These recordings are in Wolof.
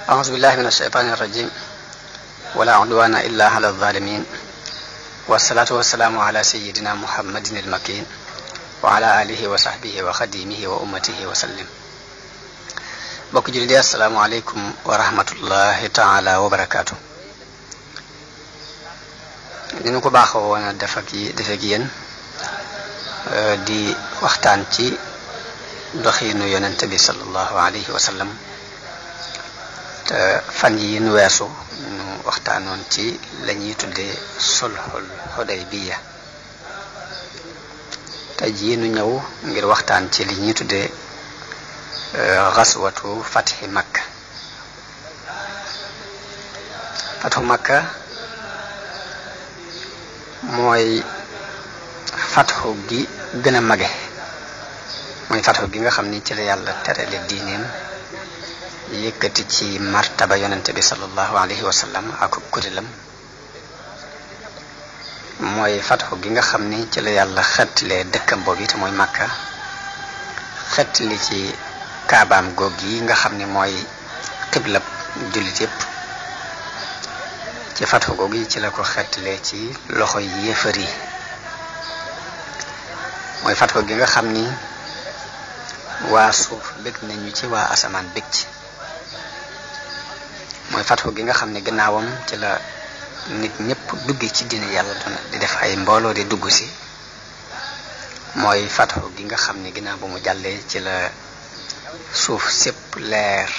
أعوذ بالله من الشيطان الرجيم ولا عدوان إلا على الظالمين والصلاة والسلام على سيدنا محمد المكين وعلى آله وصحبه وخديمه وأمته وسلم. bokk jullit yi assalaamu aleykum wa rahmatullahi taala wa barakaatu. ni ñu ko baaxoo woon a defek yéen di waxtaan ci doxiinu yonent bi sallallahu alayhi wa sallam te fan yi nu weesu ñu waxtaanoon ci la ñuy tuddee sulhul Hudaybiya. tey jii nu ñëw ngir waxtaan ci li ñuy tuddee xaswatu fatxi makka. fatxu makka mooy fatxu gi gën a mage, mooy fatxu gi nga xam ni ci la yàlla terale diineem, yëkkati ci martaba yonente bi sallallahu alayhi wa sallam ak kuréelam. mooy fatxu gi nga xam ni ci la yàlla xettlee dëkkam boobu te mooy makka, xettli ci kaabaam goog yi nga xam ni mooy xiblab jullit yépp. ci fatxu goog yi ci la ko xettlee ci loxo yéefar yi. mooy fatxu gi nga xam ni waa suuf bég nañu ci, waa asamaan bég ci. mooy fatxu gi nga xam ne gannaawam ci la nit ñëpp dugge ci diine yàlla doon di def ay mbooloo di dugg si. mooy fatxu gi nga xam ne ginnaaw bu mu jàllee ci la suuf sépp leer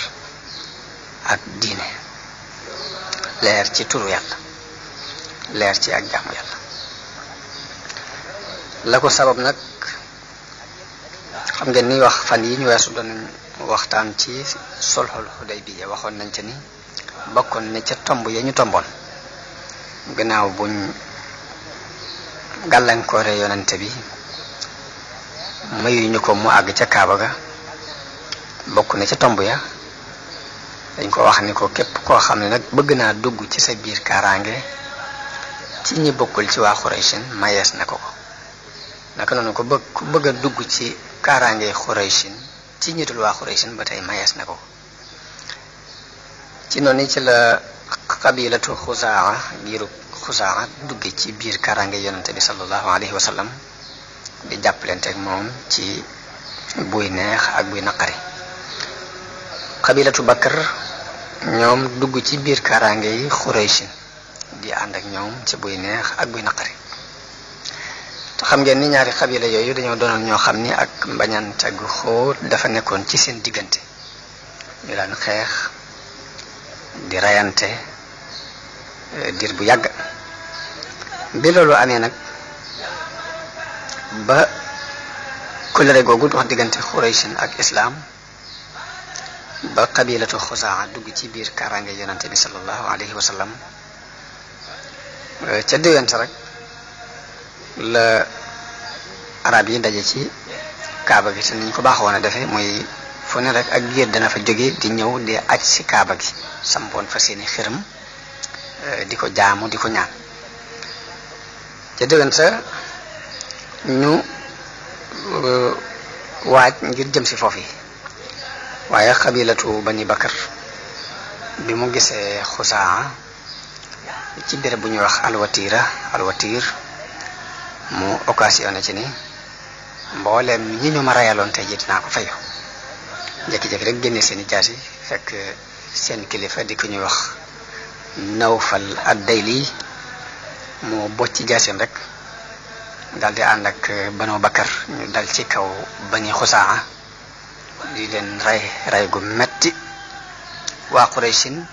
ak diine, leer ci turu yàlla, leer ci ak jaamu yàlla. la ko sabab nag xam ngeen ni wax fan yi ñu weesu doon waxtaan ci sulhul Hudaybiya. waxoon nañ ca ni bokkoon ne ca tomb ya ñu tomboon gannaaw buñ gàllankoore yonante bi mayuñu ko mu àgg ca Kaaba ga. bokk na ca tomb ya dañ ko wax ni ko képp koo xam ne nag bëgg naa dugg ci sa biir kaaraange ci ñi bokkul ci waa Xuraysin mayees na ko ko. naka noonu ko bëgg a dugg ci kaaraange Xuraysin ci ñitul waa Xuraysin ba tey mayees na ko. ci noonu ci la qabilatu Xuzaa, giiru Xuzaa dugge ci biir kaaraange yonante bi sallallahu alayhi wa sallam di jàppalanteeg moom ci buy neex ak buy naqari. qabilatu Bakr ñoom dugg ci biir kaaraange yi Xuraysin di ànd ak ñoom ci buy neex ak buy naqari. te xam ngeen ni ñaari xabila yooyu dañoo doonoon ñoo xam ni ak mbañante gu xóot dafa nekkoon ci seen diggante. ñu daan xeex di rayante diir bu yàgg. bi loolu amee nag ba kóllëre googu dox diggante Xuraysin ak islaam, ba qabilatu Xuzaa dugg ci biir kaaraange yonante bi sallallahu alayhi wa sallam, ca déwénte rek la arab yi daje ci kaaba gi te niñ ko baaxoon a defee mooy fu ne rek ak giir dana fa jóge di ñëw di aj ci kaaba gi, sampoon fa seeni xiram di ko jaamu di ko ñaan. ca déwénte ñu waaj ngir jëm si foofu yi. waaye xabilatu Bani Bakar bi mu gisee Xuzaa ci béréb bu ñuy wax alwatir mu occasionné ci ni mbooleem ñi ñu ma rayaloon tey ji dinaa ko fayu. jékki-jékki rek génne seeni jaasi fekk seen kilifa di ko ñuy wax Nawfal ad-Dayli mu bocc jaasim rek dal di ànd ak Banu Bakar ñu dal ci kaw Bani Xuzaa di leen ray gu metti. waa Quraysin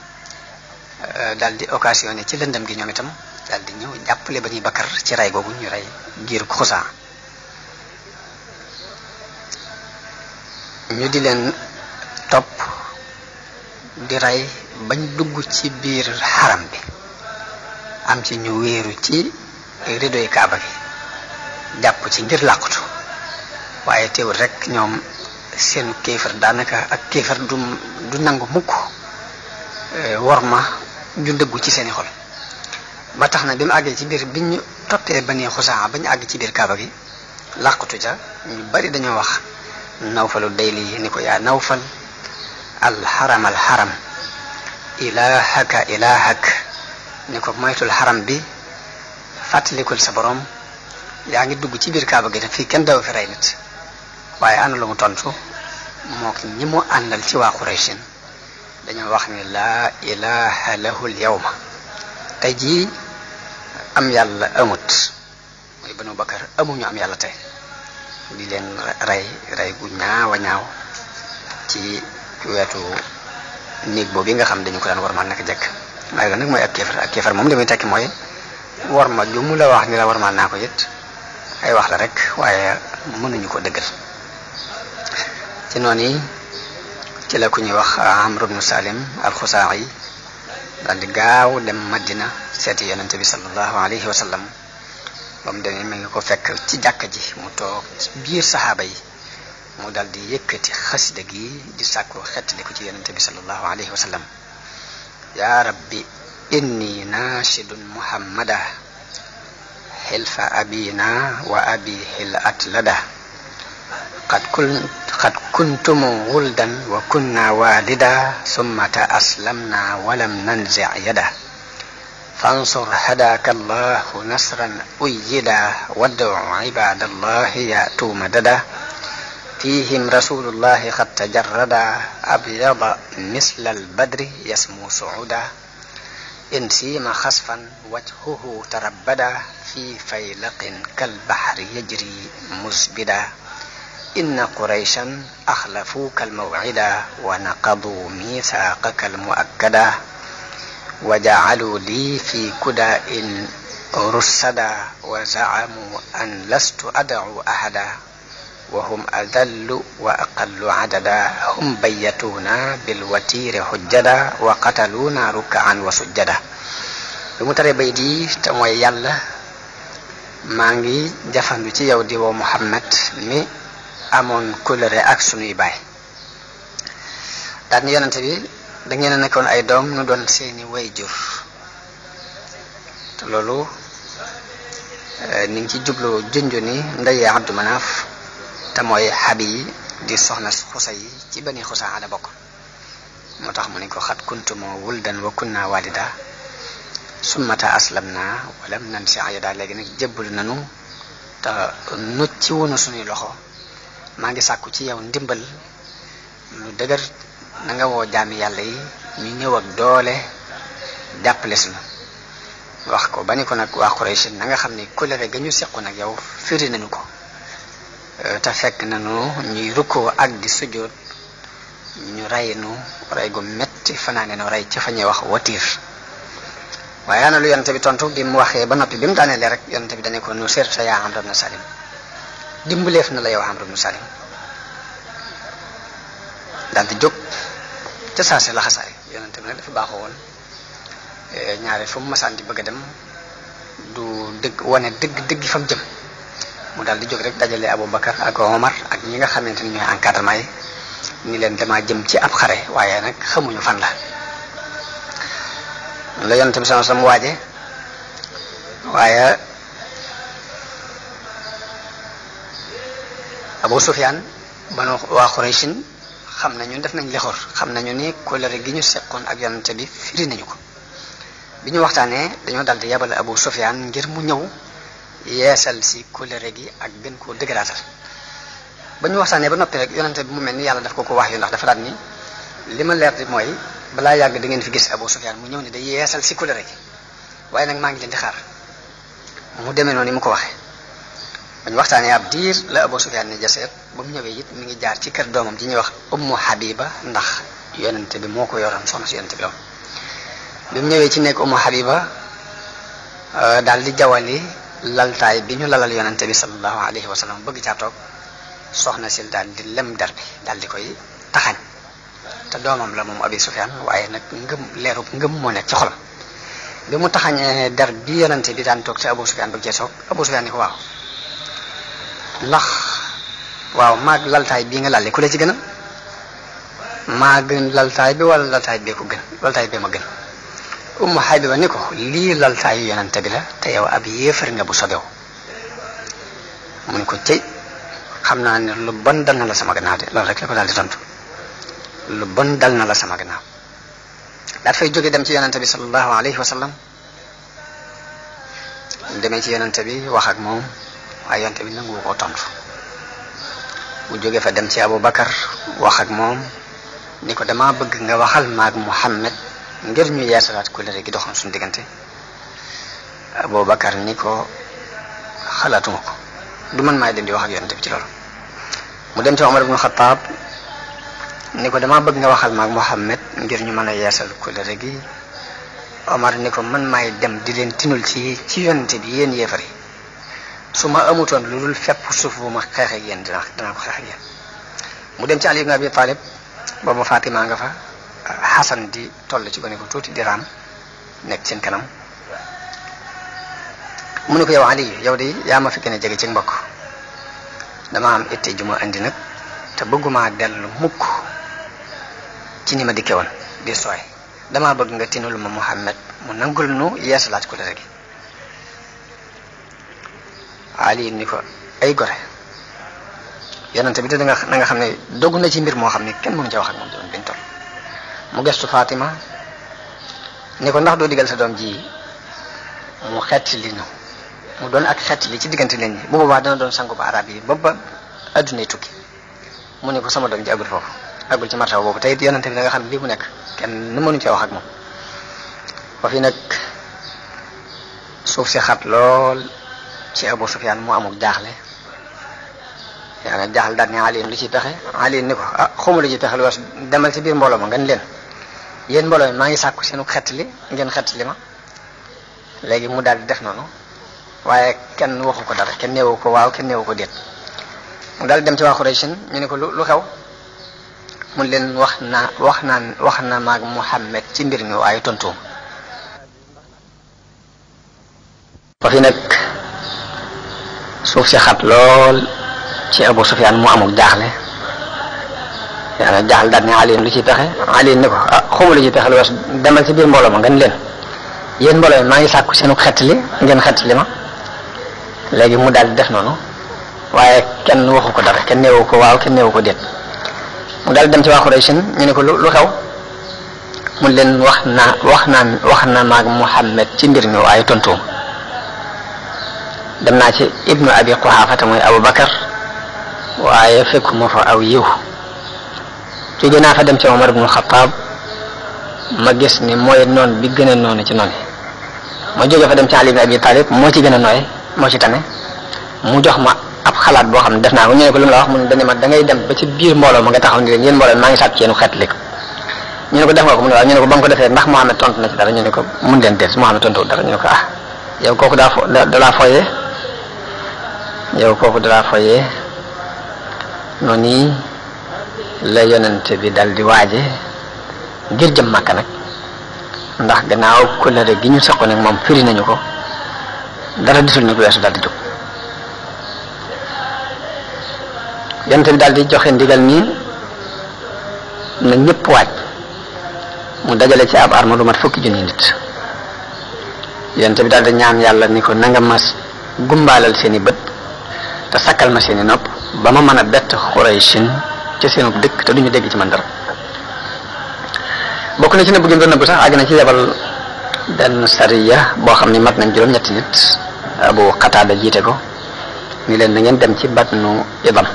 dal di occasionné ci lëndëm gi ñoom itam dal di ñëw jàppale Bani Bakar ci ray googu ñu ray giir Xuzaa. ñu di leen topp di ray bañ dugg ci biir xaram bi. am ci ñu wéeru ci ridoy Kaaba gi jàpp ci ngir làqutu. waaye teewul rek ñoom seen kéefar daanaka ak kéefar du nangu mukk war ma ju dëggu ci seeni xol. ba tax na bi mu àggee ci biir bi ñu toppee Bani Xuzaa ba ñu àgg ci biir Kaaba gi làqutu ca ñu bari dañoo wax Nawfalu Dayli ni ko yaa Nawfal alxaram ilahak ni ko moytul xaram bi fàttalikul sa borom yaa ngi dugg ci biir kaaba gi te fii kenn daw fi rey nit waaye ana lu mu tontu moo ko ñi mu àndal ci waa Qurayshin dañoo wax ni laa ilaha lahul yawma tey jii am yàlla amut mooy Banu Bakar amuñu am yàlla tey di leen rey gu ñaaw a ñaaw ci wetu néeg boobu nga xam dañu ko daan warmal naka jekk waaye loolu nag mooy ak kéefar moom li muy tekki mooy warma ju mu la wax ni la warmal naa ko it ay wax la rek waaye mënuñu ko dëggal ci noonu yi ci la ku ñuy wax Amr ibn Salim al-Khuzaa'i daal di gaaw dem Madina seeti yonente bi sallallahu alayhi wa sallam ba mu demee mi ngi ko fekk ci jàkka ji mu toog biir saxaaba yi mu dal di yëkkati xasida gi di sàkku xettali ko ci yonente bi sallallahu alayhi wa sallam ya rabbi inni naashidun muhammada xilfa abina wa abihil atlada qad kuntum wuldan wa kunna walida summa aslamna walam nanzi yada fansur hadaka allahu nasran uyyida wad'u ibadallahi ya'tu madada فيهم رسول الله قد تجرد أبيض مثل البدر يسمو سعودا إن سيم خسفا وجهه تربدا في فيلق كالبحر يجري مزبدا إن قريشا أخلفوك الموعدا ونقضوا ميثاقك المؤكدا وجعلوا لي في كداء رسدا وزعموا أن لست أدعو أحدا وهم أذل وأقل عددا هم بيتونا بالوتير حجدا وقتلونا ركعا وسجدا بمتري بيدي تموي يالا مانغي جافاندو ci yow di wo Muhammad mi amon couleur ak sunuy baay daan yonante bi da ngeen nekkoon ay doom nu doon seeni wayjur te loolu ni ngi ci jublu junju ni ndey Abdu Manaf te mooy Habi di soxna Xusay ci Bani Xusaa la bokk moo tax mu ne ko xat kuntumoo wuldan wa kunna walida summata aslamna walam nansi ayada léegi nag jébbalu nanu te nuc ci wunu suñuy loxo maa ngi sàkku ci yow ndimbal lu dëgër na nga woo jaami yàlla yi ñu ñëw ak doole jàppale sunu wax ko ba ni ko nag waa Quraysh na nga xam ne kóllëre ga ñu sequ nag yow firi nañu ko te fekk nañu ñuy rukkoo ak di sujjóot ñu rey nu rey gu metti fanaane nu rey ci fa ñuy wax watiir waaye ana lu yonente bi tontu bi mu waxee ba noppi bi mu daanelee rek yonente bi dane ko nu sirta yaa Amr ibn Salim dimbaleef na la yow Amr ibn Salim daal di jóg ca saase laxasaay yonente bi nag dafa baaxoo woon ñaare fu mu masaan di bëgg a dem du dëgg wane dëgg fa mu jëm mu daal di jóg rek dajale Abu Bakar ak Omar ak ñi nga xamante ni ñooy encadrement yi ni leen dama jëm ci ab xare waaye nag xamuñu fan la yonente bi sallallahu alayhi wasallam waaje waaye Abu Sufyan banu waa Qurayshin xam nañu def nañ lexor xam nañu ni kóllëre gi ñu seqoon ak yonente bi firi nañu ko bi ñu waxtaanee dañoo daal di yabal Abu Sufyan ngir mu ñëw yeesal si kóllëre gi ak gën koo dëgëraatal ba ñu waxtaanee ba noppi rek yonente bi mu mel ni yàlla daf ko wax yu ndax dafa daal ni li ma leer di mooy balaa yàgg da ngeen fi gis Abu Sufyan mu ñëw ni day yeesal si kóllëre gi waaye nag maa ngi leen di xaar mu demee noonu ni mu ko waxee ba ñu waxtaanee ab diir la Abu Sufyan ni jaseet ba mu ñëwee it mi ngi jaar ci kër doomam ji ñuy wax Ummu Habiba ndax yonente bi moo ko yoroon soxna si yonente bi la bi mu ñëwee ci nekk Ummu Habiba daal di jawali laltaay bi ñu lalal yonente bi sallallahu alayhi wa sallam bëgg caa toog soxna si daal di lem der bi daal di koy taxañ te doomam la moom Abi Sufyan waaye nag leeru ngëm moo nekk ci xolam bi mu taxañee der bi yonente bi daan toog te Abu Sufyan bëgg cee toog Abu Sufyan ni ko waaw ndax waaw maag laltaay bii nga lalli ku la ci gën a maa gën laltaay bi wala laltaay bee ko gën laltaay bee ma gën Ummu Habiba ni ko lii laltaayu yonente bi la te yow ab yéefar nga bu sobew mu ni ko cëy xam naa ne lu bon dal na la sama gannaaw de loolu rek la ko daal di tontu lu bon dal na la sama gannaaw daat fay jóge dem ci yonante bi sallallahu alayhi wa sallam. demee ci yonante bi wax ak moom waaye yonante bi nangu ko tontu. mu jóge fa dem ci Abu Bakar wax ak moom ni ko dama bëgg nga waxal maag Muhammad ngir ñu yeesalaat kóllëre gi doxoon suñu diggante. Abu Bakar ni ko xalaatuma ko, du man maay dem di wax ak yonante bi ci loolu. mu dem ci Omar ibn Khattab ni ko dama bëgg nga waxal maag Muhammad ngir ñu mën a yeesal kóllëre gi. Omar ni ko man maay dem di leen tinul ci yonante bi yéen yéefar yi, su ma amutoon lu dul fepp suuf bu ma xeex ak yéen dinaa ko xeex ak yéen. mu dem ci Ali ibn Abi Talib, boobu Fatima nga fa, Xasan di toll ci gone ko tuuti di raam nekk seen kanam. mu ne ko yow Ali, yow de yaa ma fi gën a jege ci mbokk, dama am itte ju ma indi nag te bëgguma dellu mukk ci ni ma dikke woon di sooy. dama bëgg nga tinul ma Muhammad mu nangul nu yeesalaat ko dara gi. Ali ni ko ay gore, yonente bi te na nga xam ne dogg na ci mbir moo xam ne kenn mënu ca wax ak moom doon biñ toll. mu gestu Fatima ni ko ndax doo digal sa doom ji mu xett li nu mu doon ak xett li ci diggante leen ñi, bu boobaa dana doon sangu ba arab yi ba addunay tukki. mu ne ko sama doom ji agul foofu, agul ci martaba boobu te it yonente bi da nga xam ne lii mu nekk kenn nu mënu cee wax ak moom. ba fi nag suuf si xat lool ci Abu Sufyaan mu amul jaaxle. yaa nga jaaxle daal ne Ali lu ci pexe. Ali ni ko xawma lu ci pexe lu was demal ci biir mbooloo ma ngeen leen yéen mbooloo mi maa ngi sàkku seenu xett li ngeen xett li ma. léegi mu daal di def noonu waaye kenn waxu ko dara, kenn neewu ko waaw kenn neewu ko déet. mu daal dem ci waa Quraysh ñu ne ko lu xew. mun leen wax na maag Muhammad ci mbir mi waaye tontu. ba fi nag suuf si xat lool ci Abu Sufyaan mu amul jaaxle. yaa nga jaaxle daal ne Ali lu ci pexe. Ali ni ko xawma lu ci pexe lu was demal ci biir mbooloo ma ngeen leen yéen mbooloo mi maa ngi sàkku seenu xett li ngeen xett li ma. léegi mu daal di def noonu waaye kenn waxu ko dara, kenn neewu ko waaw kenn neewu ko déet. mu daal dem ci waa Quraysh ñu ne ko lu xew. mun leen wax na maag Muhammad ci mbir mi waaye tontu. dem naa ci Ibnu Abi Quhaafata mooy Abu Bakar waaye fekkuma fa aw yiw. jóge naa fa dem ci Omar ibn Khattab ma gis ni mooy noon bi gën a noonu ci noonu. ma jóge fa dem ci Ali ibn Abi Talib moo ci gën a nooy moo ci tane. mu jox ma ab xalaat boo xam ne def naa ko. ñu ne ko lu mu la wax mu ne dañ ma da ngay dem ba ci biir mbooloo ma nga taxaw ni leen yéen mbooloo maa ngi sàkk ci yéen xeet léegi. ñu ne ko def nga ko mu ne waaw. ñu ne ko ba nga ko defee ndax Muhammad tontu na ci dara. ñu ne ko mun leen déet Muhammad tontu dara. ñu ne ko yow kooku dalaa foyee noonu la yonente bi dal di waaje ngir jëm Makka nag, ndax gannaaw kóllëre gi ñu seqoon ak moom firi nañu ko, dara disul ñu ko weesu dal di jóg. yonente bi dal di joxe ndigal nii na ñëpp waaj. mu dajale ci ab arma lu mat 10 junni nit. yonente bi dal di ñaan yàlla ni ko nanga ma gumbaalal seeni bët te sakkal ma seeni nopp ba ma mën a bett Qurayshin ci seenu dëkk te duñu dégg ci man dara. bokk na ci nëbb gi mu doon nëbb sax àgg na ci yebal benn sariya boo xam ni mat nañ juróom-ñetti nit. Abu Qatada jiite ko ni leen na ngeen dem ci Batnu Idam,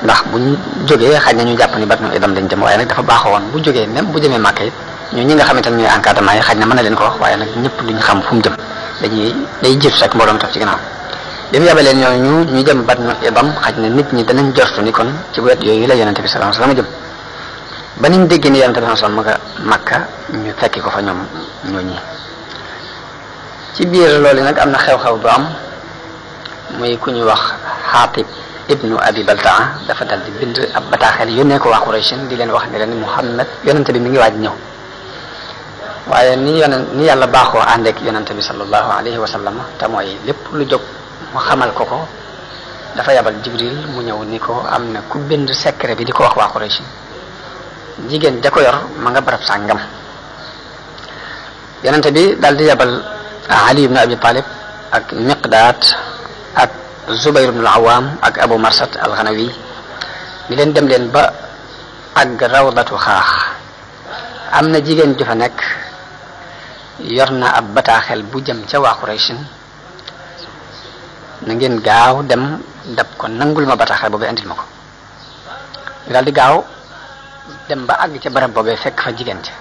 ndax buñ jógee xaj na ñu jàpp ni Batnu Idam lañ jëm, waaye nag dafa baaxoo woon bu jógee même bu jëmee Màkka it ñi nga xamante ne ñooy encadrement yi xaj na mën na leen ko wax, waaye nag ñëpp duñ xam fu mu jëm, day jiitu rek mbooloo mi topp ci ginnaaw. bi mu yabalee ñooñu ñu jëm Batnu Idam xaj na nit ñi danañ jortu ni kon ci wet yooyu la yonente bi sallallahu alayhi wasallam jëm. ba niñ déggee ni yonente bi sallallahu alayhi wasallam Makka ñu fekki ko fa ñoom ñooñi. ci biir loolu nag am na xew-xew bu am muy ku ñu wax Xaatib ibnu Abi Baltaa dafa dal di bind ab bataaxel yónnee ko waa Quraysh di leen wax ne leen Muhammad yonente bi mi ngi waaj ñëw. waaye ni yàlla baaxoo àndeek yonente bi sallallahu alayhi wasallam te mooy lépp lu jóg mu xamal ko dafa yabal Jibril mu ñëw ni ko am na ku bind secret bi di ko wax waa Quraysh. jigéen ja ko yor ma nga barab sàngam. yonente bi daal di yabal Ali ibn Abi Talib ak Miqdaad ak Zubayr ibn al-Awwam ak Abu Marsad al-Ghanawi ni leen dem leen ba ak rawdatu xaax am na jigéen ju fa nekk yor na ab bataaxel bu jëm ca waa Quraysh na ngeen gaaw dem dab ko nangul ma bataaxel boobee andil ma ko ñu daal di gaaw dem ba àgg ca barab boobee fekk fa jigéen ca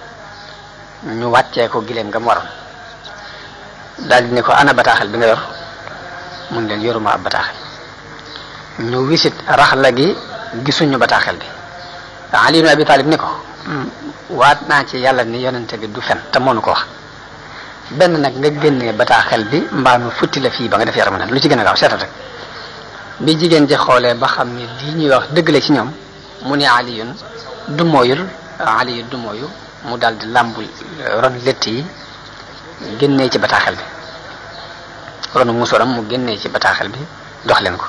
ñu wàccee ko gileem nga mu waroon daal di ne ko ana bataaxel bi nga yor mun leen yoruma ab bataaxel ñu wisit raxla gi gisuñu bataaxel bi Ali ibn Abi Talib ni ko waat naa ci yàlla ni yonente bi du fen te moonu ko wax benn nag nga génnee bataaxel bi mbaa mu futti la fii ba nga def yaram na lu ci gën a gaaw seetal rek bi jigéen ji xoolee ba xam ni lii ñuy wax dëgg la ci ñoom mu ne Aliyun du mooyul Aliyu du mooyu mu daal di làmbu ron lett yi génnee ci bataaxel bi ronu musoram mu génnee ci bataaxel bi dox leen ko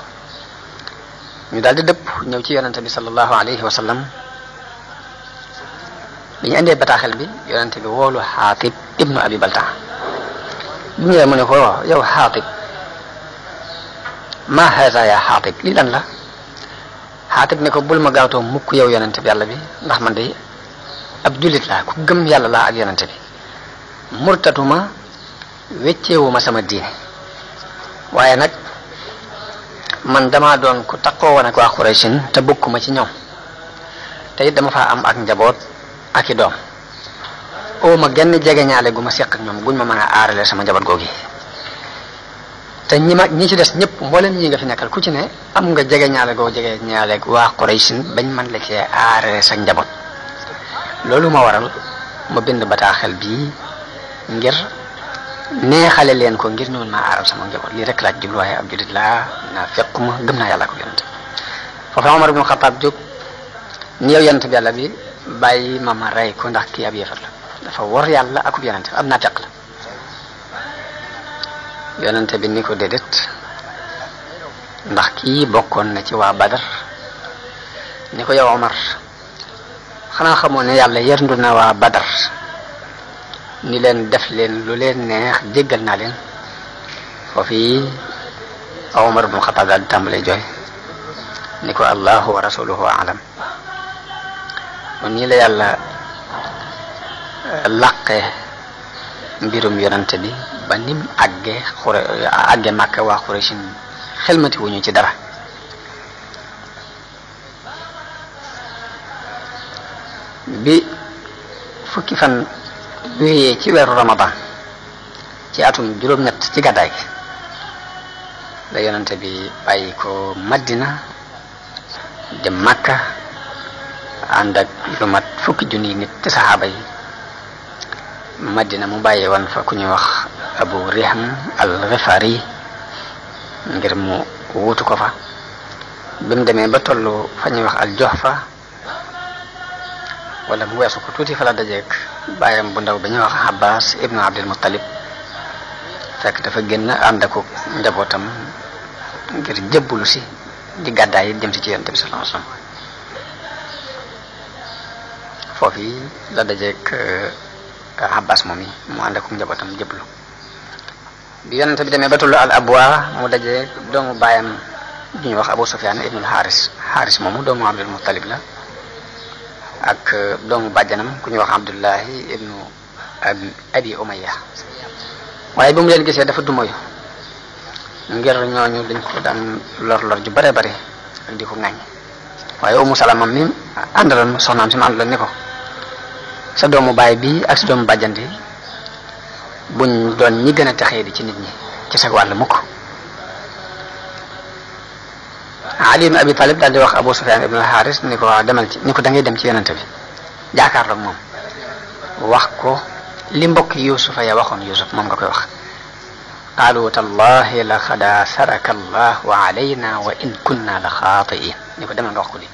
ñu daal di dëpp ñëw ci yonente bi sallallahu alayhi wa sallam bi ñu indee bataaxel bi yonente bi woolu Xaatib ibnu Abi Baltaa bi ñëwee mu ne ko yow Xaatib ma haza ya Xaatib lii lan la Xaatib ne ko bul ma gaawtoo mukk yow yonente bi yàlla bi ndax man de ab jullit laa ku gëm yàlla laa ak yonente bi murtatuma wecceewuma sama diine waaye nag man dama doon ku takkoo woon ak waa Qurayshin te bokkuma ci ñoom te it dama faa am ak njaboot ak i doom oo ma genn jege ñaale gu ma seq ak ñoom guñ ma mën a aarale sama njaboot googi te ñi ci des ñëpp mboolem ñi nga fi nekkal ku ci ne am nga jege ñaale goo jege ñaale waa Qurayshin bañ mën la cee aarale sa njaboot loolu ma waral ma bind bataaxel bii ngir neexale leen ko ngir ñëwul maa aaral sama njaboot lii rek laa jublu waaye ab jullit laa naa fekkuma gëm naa yàlla ko yonent foofu Omar ibn Khattab jóg ni yow yonent bi yàlla bi bàyyi ma rey ko ndax kii ab yéefar la dafa wor yàlla akub yonent am naa teq la yonent bi ni ko déedéet ndax kii bokkoon na ci waa Badar ni ko yow Omar xanaa xamoo ne yàlla yërndu na waa Badar ni leen def leen lu leen neex jéggal naa leen foofu Omar ibn Khattab daal di tàmbalee jooy ni ko allahu wa rasuluhu alam kon nii la yàlla laqe mbirum yonante bi ba nim àgge Màkka waa Quraysh xelmati wuñu ci dara bi fukki fan wéyee ci weeru Ramadan ci atum juróom-ñett ci gàddaay gi la yonante bi bàyyi ko Madina dem Makka ànd ak lu mat fukki junni nit ci saxaaba yi Madina mu bàyyi woon fa ku ñuy wax Abu Rihm al-Ghifari ngir mu wuutu ko fa bi mu demee ba tollu fa ñuy wax al-Juhfa wala mu weesu ko tuuti fa la dajeek bàyyam bu ndaw bi ñuy wax Abbas ibnu Abdul Muttalib fekk dafa génn ànd ak njabootam ngir jëbbulu si di gàddaay yi jëm si ci Yonent bi sallallahu alayhi wasallam foofu yi la dajeek Abbas moom yi mu ànd ak njabootam jëbbulu bi Yonent bi demee ba tollu al abwa mu dajeek doomu bàyyam di ñuy wax Abu Sufyan ibnu Haris moomu doomu Abdul Muttalib la ak doomu bàjjanam ku ñuy wax Abdullahi ibnu Abi Umayya waaye bi mu leen gisee dafa dumoyu ngir ñooñu dañ ko daan lor ju bare bare ak di ko ŋañ waaye Umu Salama mi àndaloon soxnaam si mu àndaloon ni ko sa doomu baay bi ak sa doomu bàjjan bi buñ doon ñi gën a texee di ci nit ñi ci sa wàll mukk Ali ibn Abi Talib daal di wax Abu Sufyan ibn al-Haris ni ko waaw demal ci ni ko da ngay dem ci yonente bi jaakaarloog moom wax ko li mbokk Yuusufa ya waxoon Yuusuf moom nga koy wax qaalu tallahi laqad asaraka allahu alayna wa in kunna la xaatiin ni ko demal nga wax ko li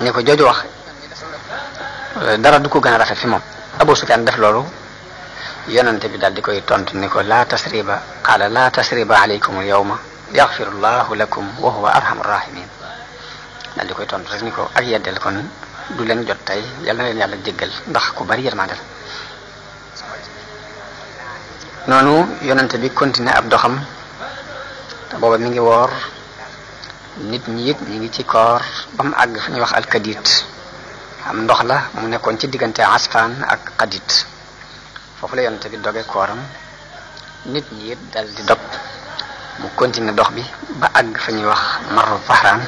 ni ko jooju wax dara du ko gën a rafet fi moom Abu Sufyan def loolu yonente bi daal di koy tontu ni ko la tasriba qaala la tasriba alaykum al yawma yaghfiru llahu lakum wa huwa arhamur rahimin daal di koy tontu rek ni ko ak yeddel kon du leen jot tey yal na leen yàlla jéggal ndax ku bari yërmande la noonu yonente bi continué ab doxam te booba mi ngi woor nit ñi it ñi ngi ci koor ba mu àgg fu ñuy wax alkadit am ndox la mu nekkoon ci diggante Asfaan ak Qadit foofu la yonent bi doge kooram nit ñi it dal di dog mu continuer dox bi ba àgg fa ñuy wax Marru Zahraan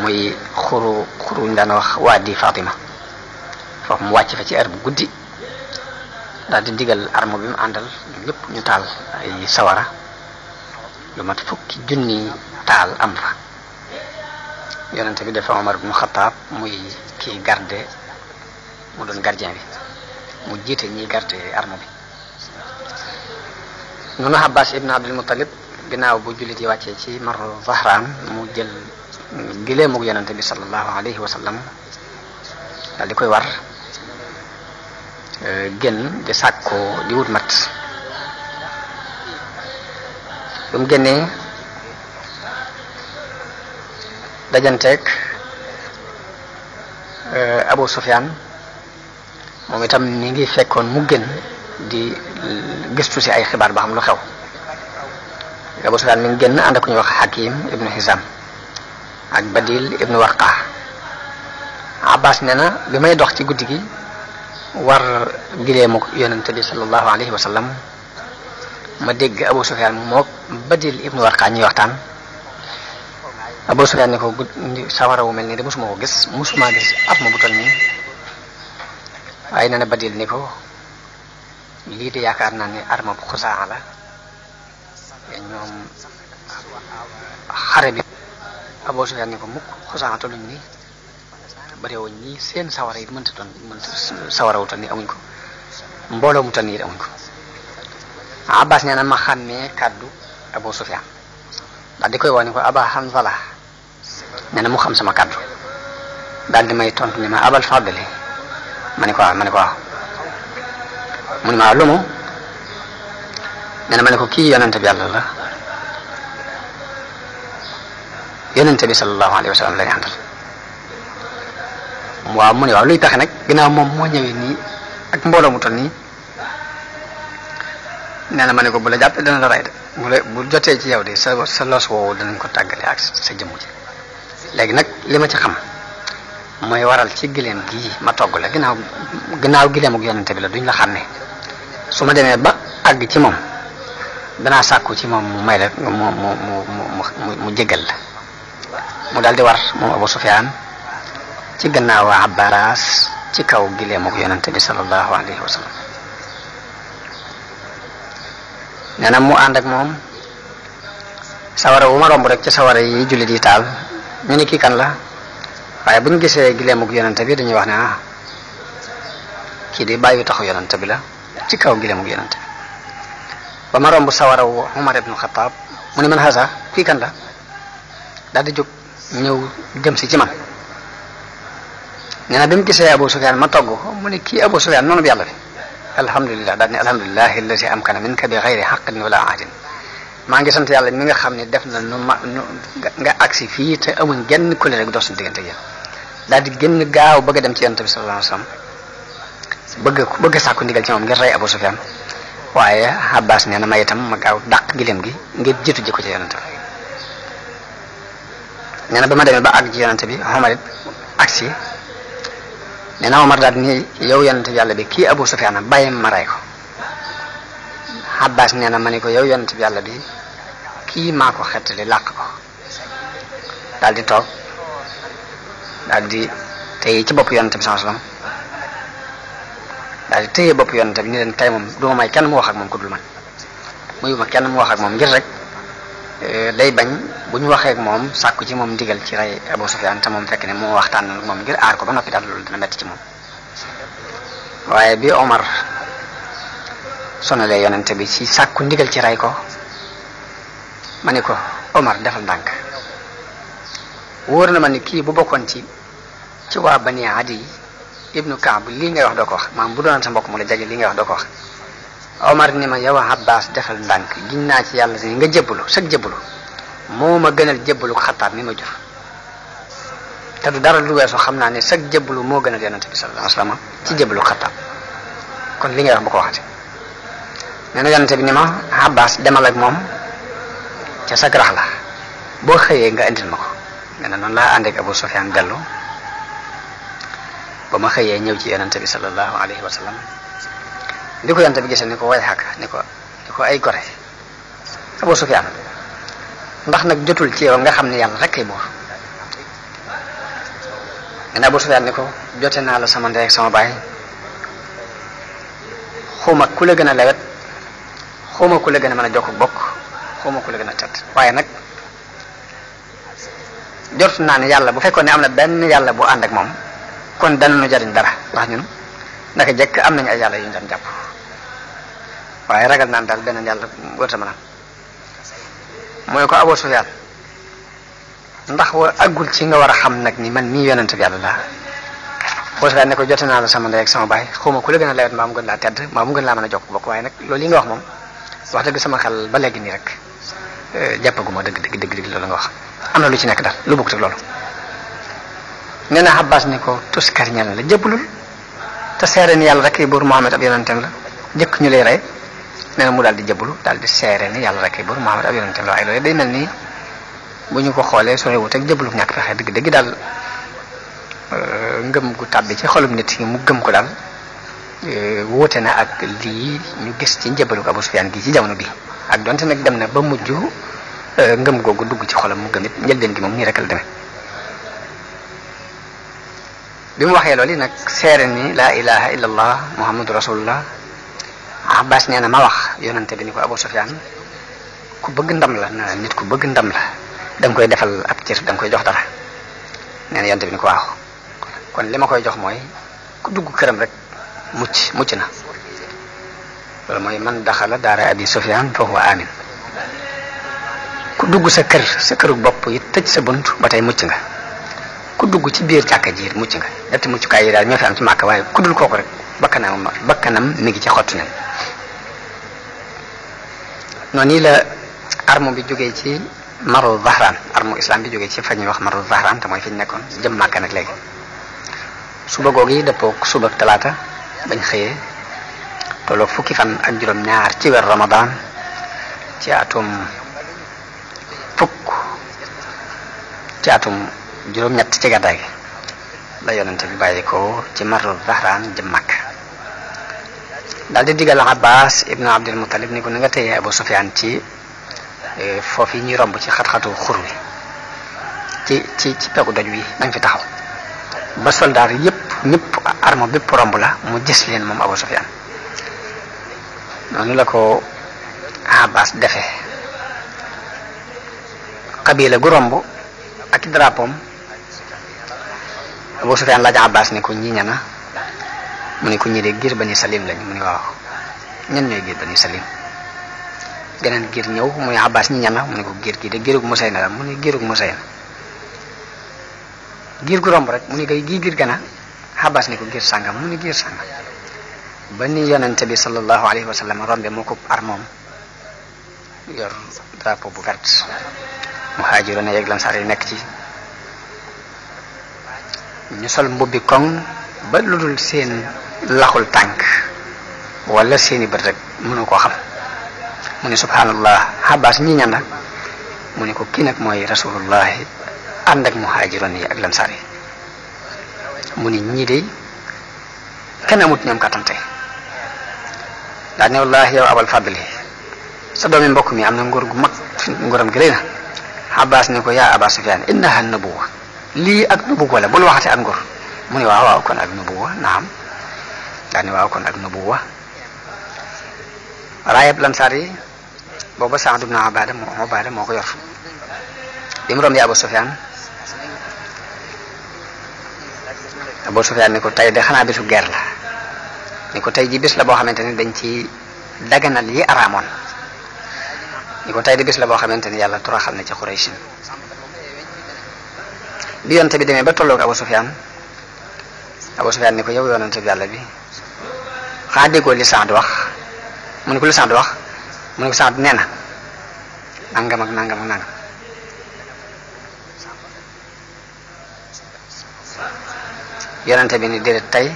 muy xuru ñu daan wax Waadi Fatima foofu mu wàcc fa ci heure bu guddi daal di digal arme bi mu àndal ñoom ñëpp ñu taal ay sawara lu mat fukki junni taal am fa yonente bi dafa Omar ibn Khattab muy kii garde mu doon gardien bi mu jiite ñiy garde arme bi noonu Abbas ibn Abdul Muttalib ginnaaw bu jullit yi wàccee ci Marru Zahraan mu jël gileemug yonente bi sallallahu alayhi wa sallam daal di koy war génn di sàkko di wut mat bu mu génnee dajanteeg Abu Sufyan moom itam ni ngi fekkoon mu génn di gëstu ci ay xibaar ba xam lu xew Abu Sufyan mi ngi génn ànd ak ku ñuy wax Hakim ibnu Hizam ak Badil ibnu Warqa Abbas nee na bi may dox ci guddi gi war gileemu yonente bi sallallahu alayhi wa sallam ma dégg Abu Sufyan mook Badil ibnu Warqa ñuy waxtaan Abu Sufyan ne ko sawara wu mel nii de musuma ko gis musuma gis ab ma bu toll nii waaye nee na Badil ni ko lii de yaakaar naa ne arma bu Xusaa la ñoom xare bi Abu Sufyan ne ko mukk Xusaa tolluñ nii bëriwuñ ñii seen sawara yi mënta sawara wu toll nii amuñ ko mbooloo mu toll nii amuñ ko Abbas nee na ma xàmmee kàddu Abu Sufyan daal di koy wax ni ko Aba Hanzala nee na mu xam sama kàddu daal di may tontu ni ma Abal Fadli ma ne ko waaw mu ne ma lu mu nee na ma ne ko kii yonente bi yàlla la yonente bi sallallahu alayhi wa sallam lañu àndal waaw mu ne waaw luy taxe nag ginnaaw moom moo ñëwee nii ak mbooloo mu toll nii nee na ma ne ko bu la jàppee dana la rey de bu jotee ci yow de sa los woowu danañ ko tàggale ak sa jëmm ji léegi nag li ma ci xam mooy waral ci gileem gii ma togg la ginnaaw gileem ak yonente bi la duñ la xàmmee su ma demee ba àgg ci moom danaa sàkku ci moom mu may la mu jégal la mu daal di war moom Abu Sufyaan ci gannaaw Abbas ci kaw gileem ak yonente bi sallallahu alayhi wa sallam nee na mu ànd ak moom sawara wu ma romb rek ci sawara yi jullit yi taal ñu ni kii kan la waaye bu ñu gisee gileemug yonente bi dañuy wax ne kii di bàyyi taxu yonente bi la ci kaw gileemug yonente bi ba ma romb sawara wu Umar ibn Khattab mu ni man hasa kii kan la daal di jóg ñëw jëm si ci man nee na bi mu gisee Abu Sufyan ma togg mu ni kii Abu Sufyan noonu bi yàlla bi alhamdulilah daal ne alhamdulilah allati amkana minka bi ghayri haqqin wala ahdin maa ngi sant yàlla mi nga xam ne def na nu nga agsi fii te amuñ genn kulle rek dox suñu diggante yéen daal di génn gaaw bëgg a dem ci yonent bi sallallahu alayhi wasallam bëgg sàkku ndigal ci moom ngir rey Abu Sufyan waaye Abbas nee na ma itam ma gaaw dàq gileem gi ngir jiitu ji ko ci yonent bi nee na ba ma demee ba àgg ci yonent bi Omar it agsi nee na Omar daal ni yow yonent bi yàlla bi kii Abu Sufyan bàyyi ma rey ko Abbas nee na ma ne ko yow yonent bi yàlla bi kii maa ko xettali làq ko daal di toog daal di téye ci bopp yonent bi sallallahu alayhi wasallam daal di téye bopp yonent bi ni leen tey moom du ma may kenn mu wax ak moom ku dul man muy ma kenn mu wax ak moom ngir rek day bañ bu ñu waxee ak moom sàkku ci moom ndigal ci rey Abu Sufyan te moom fekk ne moo waxtaan moom ngir aar ko ba noppi daal loolu dina metti ci moom waaye bi Omar sonalee yonente bi ci sàkku ndigal ci rey ko ma ni ko Omar defal ndànk wóor na ma ni kii bu bokkoon ci waa Bani Adi ibnu Kaab lii ngay wax doo ko wax maam bu doon sa mbokk mu la jage lii ngay wax doo ko wax Omar ni ma yow Abbas defal ndànk giñ naa ci yàlla si nga jébbalu sag jébbalu moo ma gënal jébbalu ko Xattaab mi ma jur te du dara lu weesu xam naa ne sag jébbalu moo gënal yonente bi sallallahu alayhi wasallam ci jébbalu Xattaab kon li ngay wax bu ko waxati nee na yonente bi ni ma Abbas demal ak moom ca sag rax la boo xëyee nga indil ma ko. nee na noonu laa ànd ak Abu Sufyan dellu ba ma xëyee ñëw ci yonente bi sallallahu alayhi wa sallam di ko yonente bi gisee ni ko way xàkk ni ko ay gore Abu Sufyan ndax nag jotul ci yow nga xam ne yàlla rek kay buur. nee na Abu Sufyan ni ko jote naa la sama ndey ak sama baay xuma ku la gën a lewet xuma ku la gën a mën a jokk bokk xuma ku la gën a tedd waaye nag jot naa ne yàlla bu fekkoon ne am na benn yàlla bu ànd ak moom kon danañu jariñ dara ndax ñun naka jekk am nañu ay yàlla yu ñu daan jàpp waaye ragal naan daal beneen yàlla wërta mën a mooy ko Abu Sufyaan ndax wa àggul ci nga war a xam nag ni man mii yonent bi yàlla laa Abu Sufyaan ne ko jote naa la sama ndey ak sama baay xawma ku la gën a lewet maa mu gën laa tedd maa mu gën laa mën a jokk bokk waaye nag loolu yi nga wax moom wax dëgg sama xel ba léegi nii rek jàppaguma dëgg loolu nga wax am na lu ci nekk daal lu bëgg te loolu. nee na Abbas ni ko tuskar ñal la jëbbalul te seere ni yàlla rek buur Muhammad ab yonenteem la jëkk ñu lay rey nee na mu daal di jëbbalu daal di seere ni yàlla rek buur Muhammad ab yonenteem la waaye loolu day mel ni bu ñu ko xoolee soo wut ak jëbbalu ñàkk fexe dëgg daal ngëm gu tàbbi ci xolum nit ki mu gëm ko daal wóote na ak lii ñu gis ci njëbbalu Abu Sufyaan gi ci jamono bi ak donte nag dem na ba mujj ngëm googu dugg ci xolam mu gëm it njëlbeen gi moom nii rek la demee. bi mu waxee loolu nag seere ni laa ilaha illa allah muhammadu rasulullah Abbas nee na ma wax yonante bi ni ko Abu Sufyaan ku bëgg ndam la na nit ku bëgg ndam la da nga koy defal ab cër da nga koy jox dara nee na yonante bi ni ko waaw kon li ma koy jox mooy ku dugg këram rek mucc na loolu mooy man daxala daara Abi Sufyaan fa huwa amin ku dugg sa këru bopp yi tëj sa bunt ba tey mucc nga ku dugg ci biir jàkka ji mucc nga ñetti muccukaay yi daal ñoo fi am ci Màkka waaye ku dul kooku rek bakkanam mi ngi ci xottu nen noonu la arme bi jógee ci Maru Zahran arme islam bi jógee ci fa ñuy wax Maru Zahran te mooy fi ñu nekkoon jëm Màkka nag léegi suba googu yi dëppook suba talaata bañ xëyee tolloog fukki fan ak juróom-ñaar ci weer Ramadan ci atum juróom-ñett ci gàddaay gi la yonente bi bàyyi ko ci Maru Zahran jëm Makka daal di digal Abbas ibnu Abdul Muttalib ni ko na nga téye Abu Sufyaan ci foofu yi ñuy romb ci xat-xatu xur wi ci peggu doj wi nañ fi taxaw ba soldaar yëpp ñëpp arme bépp romb la mu gis leen moom Abu Sufyaan noonu la ko Abbas defee xabila gu romb ak i drapeau Abu Sufyaan laaj Abbas ni ko ñi ñana mu ne ko ñi de giir Bani Salim lañ mu ne waaw ñan ñooy giir Bani Salim geneen giir ñëw mu ne Abbas ñi ñana mu ne ko giir gi de giirug Musayna la mu ne giirug Musayna giir gu romb rek mu ne koy gii giir gana Abbas ni ko giir sàngam mu ne giir sàngam ba ni yonente bi sallallahu alayhi wa sallam rombe moo ko armoom yor drapeau bu vert muhaajiroon yeeg lansaar yi nekk ci ñu sol mbubbi koŋ ba lu dul seen laxul tànk wala seeni bët rek mënu koo xam mu ne subhanallah Abbas ñi ñan la mu ne ko kii nag mooy rasulullahi ànd ak muhaajiroon yi ak lansaar yi mu ne ñii de kenn amut ñoom kattante daa ne wallahi yow abal fadli sa doomi mbokk mi am na nguur gu mag nguuram gi rëy na Abbas ne ko yaa Aba Sufyaan innaha nubuwa lii ak nubuwa la bul waxate ak nguur mu ne waaw kon ak nubuwa naam daa ne waaw kon ak nubuwa raayab lansaar yi booba Saad ibn Ubaada moo ko yor bi mu rombee Abu Sufyaan ni ko tey de xanaa bisu guerre la ni ko tey ji bis la boo xamante ni dañ ci daganal yi araamoon ni ko tey di bis la boo xamante ni yàlla turaxal na ci Quraysh bi yonte bi demee ba tolloog Abu Sufyaan ni ko yow yonente bi yàlla bi xaa déggoo li Saad wax mu ne ko li Saad wax mu ne ko Saad nee na nangam ak nangam ak nangam yonente bi ni déedéet tey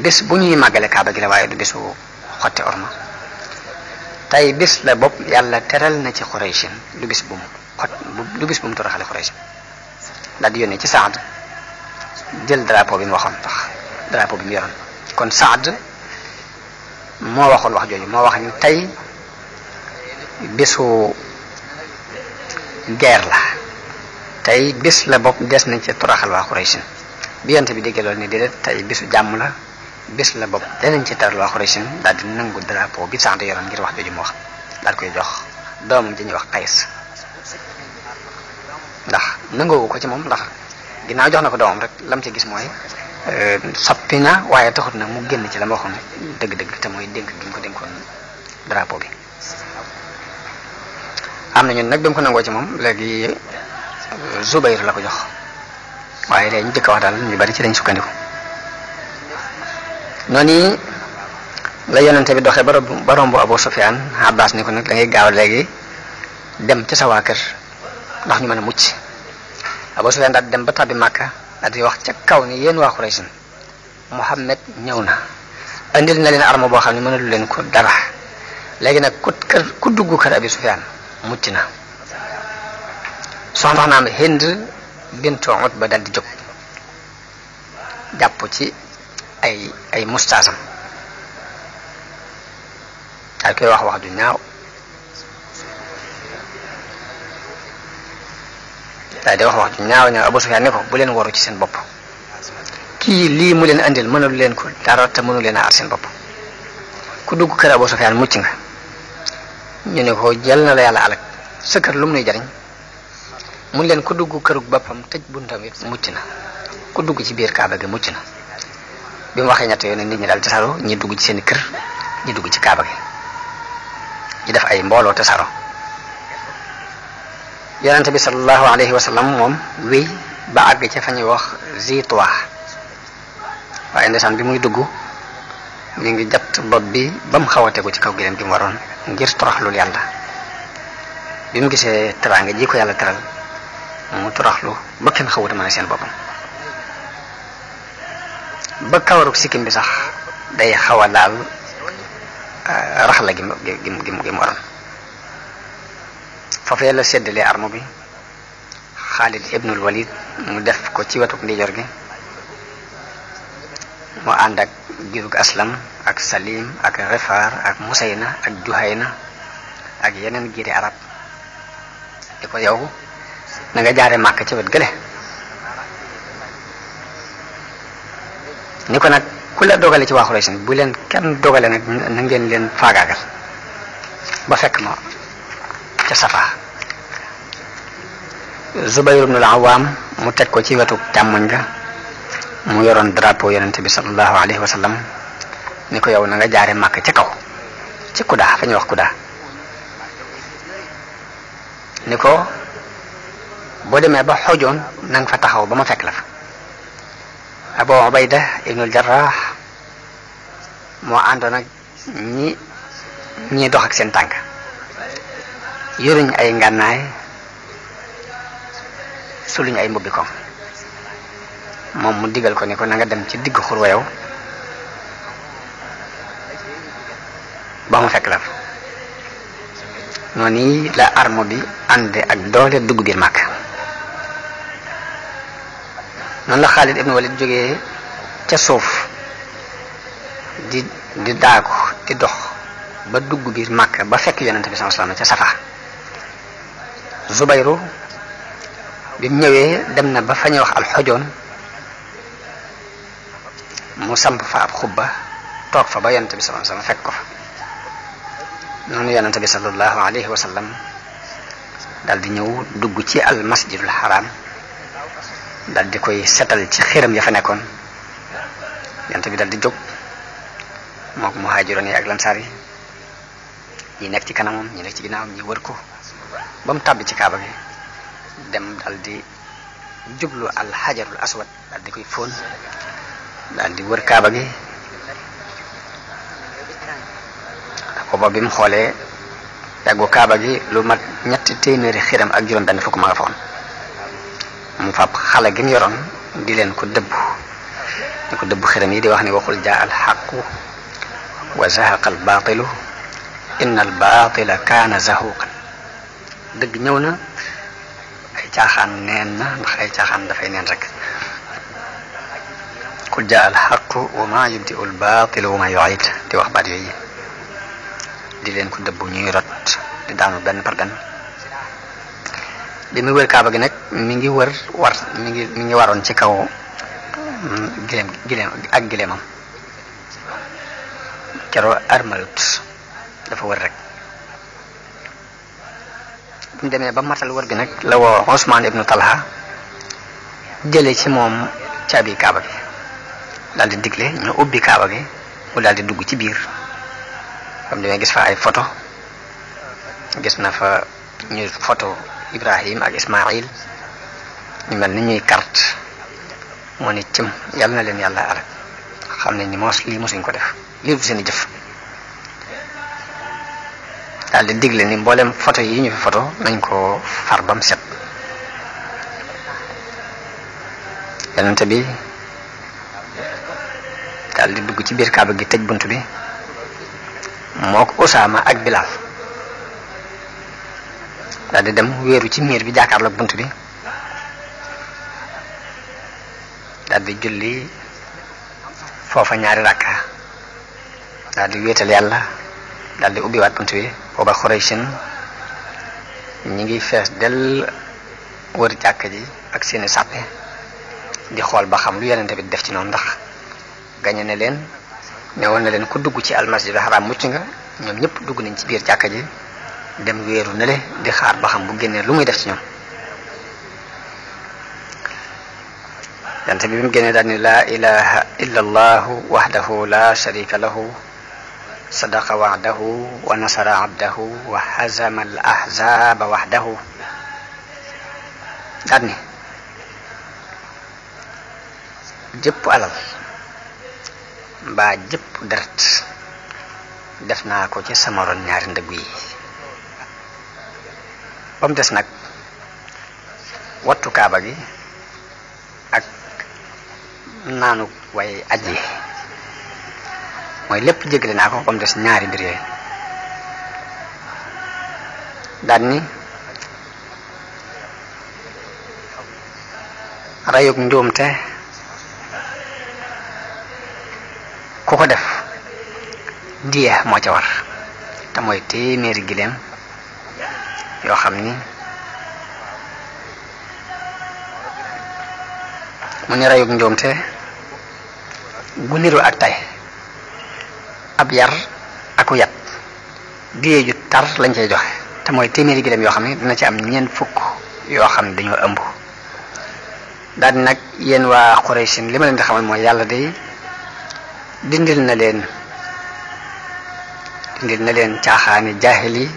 bis bu ñuy màggale Kaaba gi la waaye du bisu xotti orma tey bis la bopp yàlla teral na ci Quraysh du bis bu mu xot du bis bu mu toroxale Quraysh daal di yónnee ci Saad jël drapeau bi mu waxoon tax drapeau bi mu yoroon kon Saad moo waxoon wax jooju moo wax ni tey bisu guerre la tey bis la bopp des nañ ci toroxal waa Quraysh bi yonent bi déggee loolu ni déedéet tey bisu jàmm la bis la bopp danañ ci taral waa Quraysh daal di nangu drapeau bi Saad yoroon ngir wax jooju mu wax daal koy jox doomam ji ñuy wax Qays ndax nangoowu ko ci moom ndax ginnaaw jox na ko doomam rek lam ci gis mooy soppi na waaye taxut na mu génn ci la ma waxoon dëgg-dëgg te mooy dénk gi mu ko dénkoon drapeau bi am na ñun nag bi mu ko nangoo ci moom léegi Zubayr la ko jox waaye léegi ñu jëkk wax daal ñu bari ci lañ sukkandiku noonu la yonente bi doxee ba romb Abu Sufyaan Abbas ni ko nag da ngay gaaw léegi dem ci sa waa kër ndax ñu mën a mucc Abu Sufyaan daal di dem ba tàbbi Makka daal di wax ca kaw ni yéen waa Quraysh Muhammad ñëw na andil na leen arme boo xam ne mënalu leen ko dara léegi nag ku dugg kër Abi Sufyaan mucc na soxna naam Hind bintu Utba daal di jóg jàpp ci ay mustaasam daal koy wax ju ñaaw daal di wax ju ñaaw Abu Sufyaan ne ko bu leen waru ci seen bopp kii lii mu leen andil mënalu leen ko dara te mënu leen a aar seen bopp ku dugg kër Abu Sufyaan mucc nga ñu ne ko jël na la yàlla alak sa kër lu mu nuy jariñ mun leen ku dugg kërug boppam tëj buntam it mucc na ku dugg ci biir Kaaba gi mucc na bi mu waxee ñett yoon nit ñi daal tasaaroo ñi dugg ci seen kër ñi dugg ci Kaaba gi ñi def ay mbooloo tasaaroo yonente bi sallallahu alayhi wa sallam moom wéy ba àgg ca fa ñuy wax Zituwa waaye ndeysaan bi muy dugg mi ngi jatt bopp bi ba mu xaw a tegu ci kaw gileem gi mu waroon ngir toroxlul yàlla bi mu gisee teraanga ji ko yàlla teral mu toroxlu ba kenn xawuta mën a seen boppam ba kawaru sikkim bi sax day xaw a laal raxla gi mu waroon foofee la séddalee arme bi Xaalid ibnul Walid mu def ko ci wetuk ndijoor gi mu ànd ak giirug Aslam ak Salim ak Rifaar ak Musayna ak Juhayna ak yeneen giiri arab di ko yow na nga jaare Màkka ci wet gële ni ko nag ku la dogale ci waa Quraysh bu leen kenn dogale nag na ngeen leen faagaagal ba fekk ma ca Safa Zubayr ibn al-Awwam mu teg ko ci wetu càmmoñ ga mu yoroon drapeau yonente bi sallallahu alayhi wa sallam ni ko yow na nga jaare Màkka ca kaw ci Kudaa fa ñuy wax Kudaa ni ko boo demee ba xojoon na nga fa taxaw ba ma fekk la fa Abu Ubayda ibnul Jarrah moo àndoon ak ñi dox ak seen tànk yoruñ ay ngànnaay suluñ ay mbubbi ko moom mu digal ko ni ko na nga dem ci digg xurwa yow ba mu fekk la fa noonu la arme bi ànde ak doole dugg biir Makka noonu la Xaalid ibn Walid jógee ca suuf di daagu di dox ba dugg biir Makka ba fekk yonente bi sallallahu alayhi wasallam ca Safa Zubayru bi mu ñëwee dem na ba fa ñuy wax alxojoon mu samp fa ab xubba toog fa ba yonente bi sallallahu alayhi wasallam fekk ko fa noonu yonente bi sallallahu alayhi wasallam dal di ñëw dugg ci al masjidul haram dal di koy setal ci xiram ya fa nekkoon yonente bi dal di jóg mook muhaajiroon yi ak lansaar yi ñi nekk ci kanamam ñi nekk ci ginnaawam ñi wër ko ba mu tàbbi ci kaaba gi dem dal di jublu al hajarul aswad dal di koy fóon dal di wër kaaba gi booba bi mu xoolee yàggu kaaba gi lu mat 300 xiram ak juróom benn fukk ma nga fa woon mu fab xale gi mu yoroon di leen ko dëbb xiram yi di wax ni waxul jaa al xaqu wa zahaqa al baatilu inna al baatila kaana zahuqan dëgg ñëw na caaxaan neen na ndax ay caaxaan dafay neen rek qul jaa al haqu wa ma yubdi'u al baatilu wa ma yu'id di wax baat yooyu di leen ko dëbbu ñuy rot di daanu benn par benn bi mu wër kaaba gi nag mi ngi waroon ci kaw gileemam keroo armalut dafa wër rek bu ñu demee ba matal wër gi nag la woo Usmaan ibnu Talha jële ci moom caabi kaaba gi daal di digle ñu ubbi kaaba gi mu daal di dugg ci biir comme demee gis fa ay photo gis na fa ñu photo Ibrahim ak Ismaïl ñu mel ni ñuy carte moo ni cim yàlla na leen yàlla alal xam nañ ni lii mosuñ ko def lii du seen i jëf daal di digle ni mboolem photo yi ñu fi photo nañ ko far bam set yonent bi daal di dugg ci biir kaaba gi tëj bunt bi moo ko Usaama ak Bilaal daal di dem wéeru ci miir bi jàkkaarloog bunt bi daal di julli foofa ñaari rakka daal di wéetal yàlla daal di ubbiwaat bunt bi booba Xuraysin ñi ngi fees del wër jàkka ji ak seeni sàppe di xool ba xam lu yonent bi def ci noonu ndax gañe ne leen ne woon na leen ku dugg ci almasjidul haram mucc nga ñoom ñëpp dugg nañ ci biir jàkka ji dem wéeru nele di xaar ba xam bu génnee lu muy def ci ñoom yonent bi mu génnee daal ni laa ilaha illa allahu wahdahu la sharika lahu sadaqa wa'dahu wa nasara abdahu wa hazama al ahzaba wahdahu daal ni jëpp alal mbaa jëpp deret def naa ko ci sama ron ñaari ndëgg yi ba mu des nag wattu kaaba gi ak naanu way aji mooy lépp jéggale naa ko ba mu des ñaari mbir yooyu daal ni rayug njuumte ku ko def diya moo ca war te mooy téeméeri gileem yoo xam ni mu ni rayug njuumte gu niru ak tay ab yar aku yat diye ju tar lañ cay joxe te mooy téeméeri gileem yoo xam ne dina ci am ñeent fukk yoo xam ne dañoo ëmb daal di nag yéen waa Quraysin li ma leen di xamal mooy yàlla day dindil na leen caaxaani jaahil yi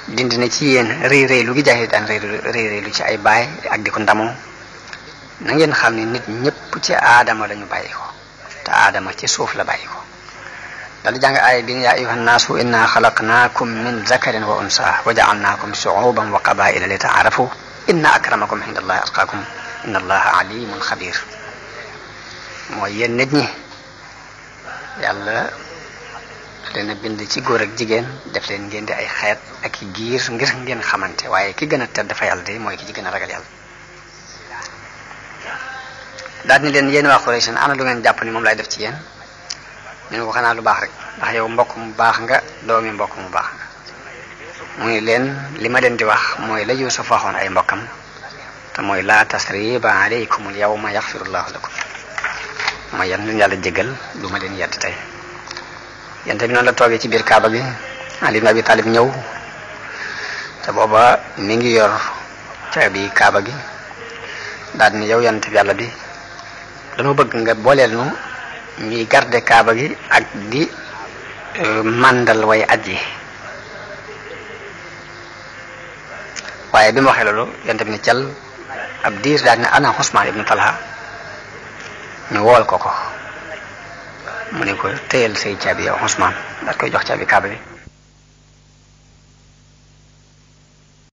dindi na ci yéen rëy lu gi jaahil daan rëy lu ci ay baay ak di ko ndamoo na ngeen xam ne nit ñëpp ci aadama lañu bàyyi ko te aadama ci suuf la bàyyi ko dal di jàng aaya bi yaa ayyuhan naasu inna xalaqnaakum min zakarin wa unsa wa ja'alnaakum shu'uban wa qabaa'ila li ta'aarafu inna akramakum inda allahi atqaakum inna allaha alimun xabir mooy yéen nit ñi yàlla leen a bind ci góor ak jigéen def leen ngeen di ay xeet ak i giir ngir ngeen xamante waaye ki gën a tedd dafa yàlla de mooy ki ci gën a ragal yàlla daal ni leen yéen waa Quraysh ana lu ngeen jàpp ni moom lay def ci yéen ñu ne ko xanaa lu baax rek ndax yow mbokk mu baax nga doomi mbokk mu baax nga mu ne leen li ma leen di wax mooy la Yuusuf waxoon ay mbokkam te mooy laa tasriba alaykumul yawma yaxfirullahu lakum mooy yan leen yàlla jégal du ma leen yedd tey yente bi noonu la toogee ci biir kaaba gi Ali ibn Abi Talib ñëw te booba mi ngi yor caabi kaaba gi daal ni yow yonent bi yàlla bi dañoo bëgg nga booleel nu ñuy garder kaaba gi ak di màndal way aji waaye bi mu waxee loolu yonent bi ni cal ab diir daal ne ana Usmaan ibnu Talha ñu wool ko mu ne ko téyel say caabi yow Usmaan daal koy jox caabi kaaba bi